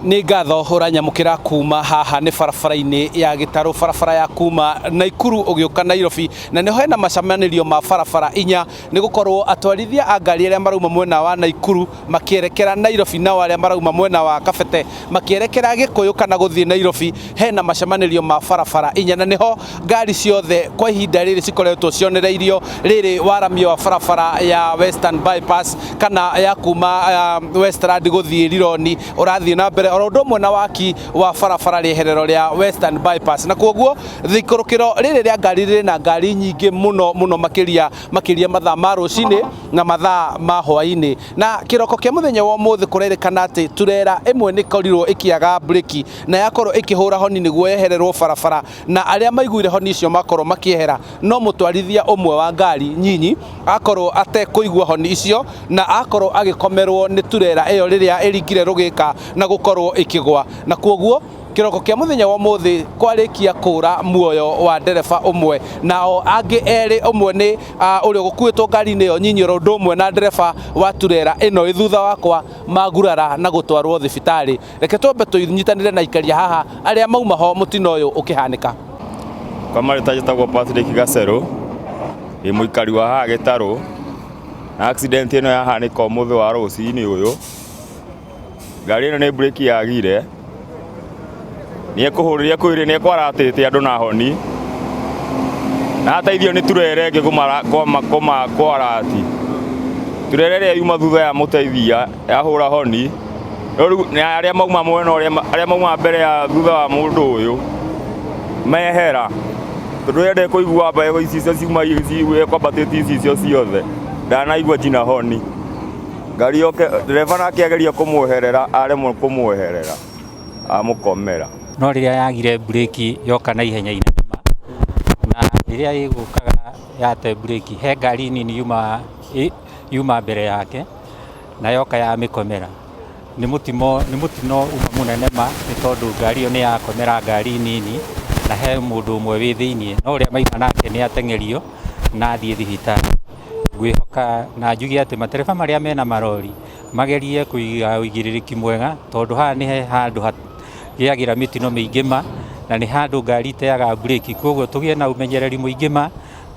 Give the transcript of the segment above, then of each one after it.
Nĩ ngatho ũranyamũkĩra kuma haha nĩ barabara-inĩ ya Gĩtarũ, barabara ya kuma Naikuru ũgĩũka Nairobi, na nĩho hena macemanĩrio ma barabara inya, nĩ gũkorwo atwarithia a ngari arĩa marauma mwena wa Naikuru makĩerekera Nairobi, nao arĩa marauma mwena wa Kabete makĩerekera Gĩkũyũ kana gũthiĩ Nairobi, hena macemanĩrio ma barabara inya, na nĩho ngari ciothe kwa ihinda rĩrĩ cikoretwo cionereirio rĩrĩ waramio wa barabara ya Western Bypass kana ya kuma Westland gũthiĩ Rironi ũrathiĩ na mbere oro ũndũ ũmwe na waki wa barabara rĩeherero rĩa Western Bypass. Na kwoguo thikũrũkĩro rĩrĩ rĩa ngari rĩrĩ na ngari nyingĩ mũno mũno makĩria makĩria mathaa ma rũcinĩ na mathaa ma hwaĩ-inĩ. Na kĩroko kĩa mũthenya wa ũmũthĩ kũrerĩkana atĩ turera ĩmwe nĩ ĩkorirwo ĩkĩaga mburĩki na yakorwo ĩkĩhũra honi nĩguo yehererwo barabara, na arĩa maiguire honi icio makorwo makĩehera, no mũtwarithia ũmwe wa ngari nyinyi akorwo atekũigua honi icio na akorwo agĩkomerwo nĩ turera ĩyo rĩrĩa ĩringire rũgĩka na gũkorwo ĩkĩgwa. Na kwoguo kĩroko kĩa mũthenya wa ũmũthĩ kwarĩkia kũra muoyo wa ndereba ũmwe, nao angĩ erĩ, ũmwe nĩ ũrĩa ũgũkuĩtwo ngari-inĩ ĩyo nyinyi oro ũndũ ũmwe na ndereba wa turera ĩno ĩ thutha wakwa magurara na gũtwarwo thibitarĩ. Reke twambe tũnyitanĩre na aikaria haha arĩa mauma ho mũtino ũyũ ũkĩhanĩka. Kwa marĩtwa njĩtagwo Patrick Gacerũ, ndĩ mũikari wa haha Gĩtarũ, na accident ĩno yahanĩka ũmũthĩ wa rũcinĩ ũyũ, ngari ĩno nĩ breki yagire, nĩ ekũhũrĩria kwĩrĩ nĩ ekwaratĩte andũ na honi, na ateithio nĩ turere ĩngĩ kwarati. Turere ĩrĩa yuma thutha ya mũteithia yahũra honi, rĩu arĩa mauma mwena ũrĩa arĩa mauma mbere ya thutha wa mũndũ ũyũ mehera, tondũ we ndekũigua mbeũ icicio ciuma ekwambatĩtie icicio ciothe, ndanaigua nginya honi. Ngari yoke ndereba nake ageria kũmweherera aremwo kũmweherera amũkomera. No rĩrĩa yagire mburĩki yoka na ihenya inene ma, na rĩrĩa ĩgũkaga yate mburĩki he ngari nini yuma mbere yake na yoka yamĩkomera. Nĩ mũtino nĩ mũtino uma mũnene ma, nĩ tondũ ngari ĩyo nĩ yakomera ngari nini na he mũndũ ũmwe wĩ thĩiniĩ, no ũrĩa maima nake nĩ ateng'erio na athiĩ thibitarĩ. Ngwĩhoka na njuge atĩ matereba marĩa mena marori magerie kũiga ũigĩrĩrĩki mwega, tondũ haha nĩ handũ hagĩagĩra mĩtino mĩingĩ ma, na nĩ handũ ngari iteaga mburĩki, koguo tũgĩe na ũmenyereri mũingĩ ma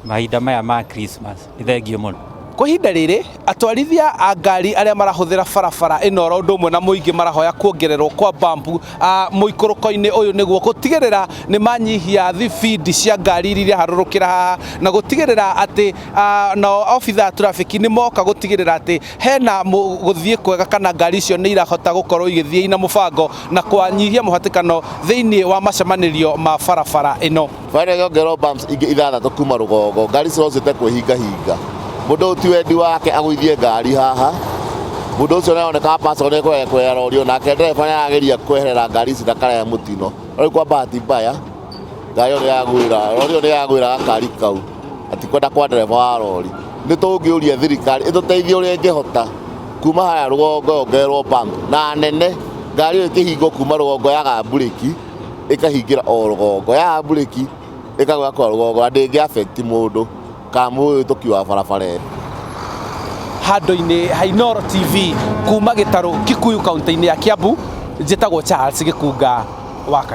mahinda maya ma Christmas. Nĩ thengiũ mũno. Kwa ihinda rĩrĩ atwarithia a ngari arĩa marahũthĩra barabara ĩno oro ũndũ ũmwe na mũingĩ marahoya kuongererwo kwa bampu mũikũrũko-inĩ ũyũ nĩguo gũtigĩrĩra nĩ manyihia thibindi cia ngari iria iraharũrũkĩra haha, na gũtigĩrĩra atĩ nao obitha a traffic nĩ moka gũtigĩrĩra atĩ hena gũthiĩ kwega kana ngari icio nĩ irahota gũkorwo igĩthiĩ ina mũbango na kwanyihia mũhatĩkano thĩinĩ wa macemanĩrio ma barabara ĩno. Bara yongererwo bumps ingĩ ithathatũ kuma rũgongo, ngari cirocĩte kwĩhingahinga. Mũndũ ũyũ ti wendi wake agũithie ngari haha, mũndũ ũcio nĩaroneka pastor nĩ ekũgeria rori onake ndereba nĩarageria kweherera ngari ici ndakarehe mũtino. No rĩu kwa bahati mbaya ngari ĩyo nĩyagwĩra rori ĩyo nĩyagwĩra gakari kau na ti kwenda kwa ndereba wa rori. Nĩ tũngĩũria thirikari ĩtũteithie ũrĩa ĩngĩhota kuma harĩa rũgongo yongererwo bump na nene, ngari ĩyo ĩkĩhingwo kuma rũgongo yaga mburĩki ĩkahingĩra o rũgongo, yaga mburĩki ĩkagũa kwa rũgongo na ndĩngĩ affect mũndũ kana mũhĩtũki wa barabara ĩyo. Handũ-inĩ ha Inooro TV kuma Gĩtarũ, Kikuyu, kaunti-inĩ ya Kiambu, njĩtagwo Charles Gĩkunga wa.